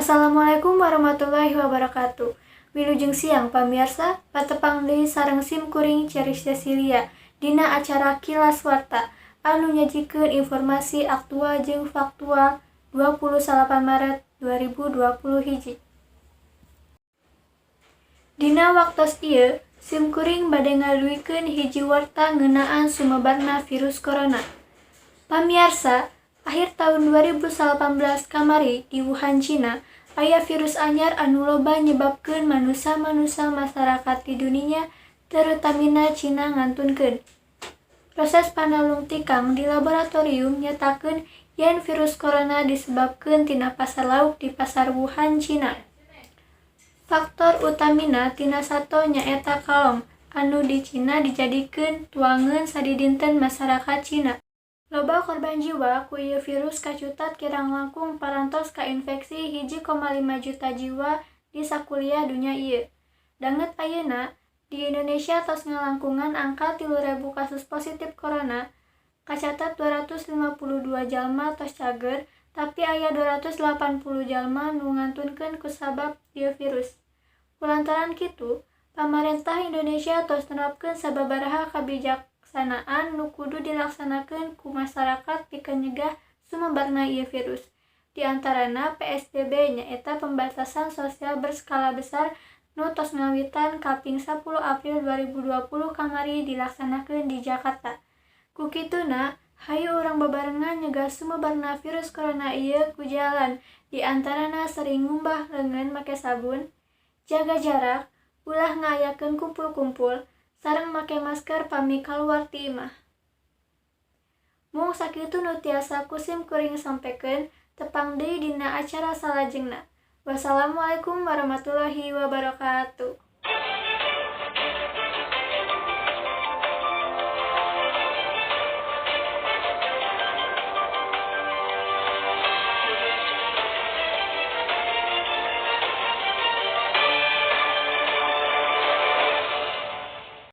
Assalamualaikum warahmatullahi wabarakatuh. Wilujeng siang, pamiarsa, patepang deui sareng sim kuring Ceris Cecilia dina acara Kilas Warta anu nyajikeun informasi aktual jeung faktual 28 Maret 2020 hiji. Dina waktos ieu sim kuring bade ngadugikeun hiji warta ngeunaan sumebarna virus corona. Pamiarsa, akhir tahun 2018 kamari di Wuhan, Cina, aya virus anyar anu loba nyebabkeun manusa-manusa masarakat di dunia, terutamina Cina, ngantunkeun. Proses panalungtikan di laboratorium nyatakeun yen virus corona disebabkeun tina pasar lauk di pasar Wuhan, Cina. Faktor utamina tina sato nyaeta kalong anu di Cina dijadikeun tuangan sadidinten masarakat Cina. Loba korban jiwa ku ieu virus kacutat kirang langkung parantos kainfeksi 1,5 juta jiwa di sakuliah dunya ieu. Danget ayeuna, di Indonesia tos ngalangkungan angka 3.000 kasus positif corona, kacatat 252 jalma tos cager, tapi aya 280 jalma nu ngantunkeun kusabab ieu virus. Kulantaran kitu, pamarentah Indonesia tos nerapkeun sababaraha kabijaksanaan nu kudu dilaksanakeun ku masarakat pikeun nyegah sumebarna ieu virus. Di antarana PSBB, nyaeta pembatasan sosial berskala besar, nu tos ngawitan kaping 10 April 2020 kamari dilaksanakeun di Jakarta. Ku kituna, hayu urang babarengan nyegah sumebarna virus corona ieu ku jalan di antarana sering ngumbah leungeun make sabun, jaga jarak, ulah ngayakeun kumpul-kumpul, sareng make masker pami kaluar ti imah. Mung sakitu nu tiasa ku sim kuring sampekeun, tepang deui dina acara salajengna. Wassalamualaikum warahmatullahi wabarakatuh.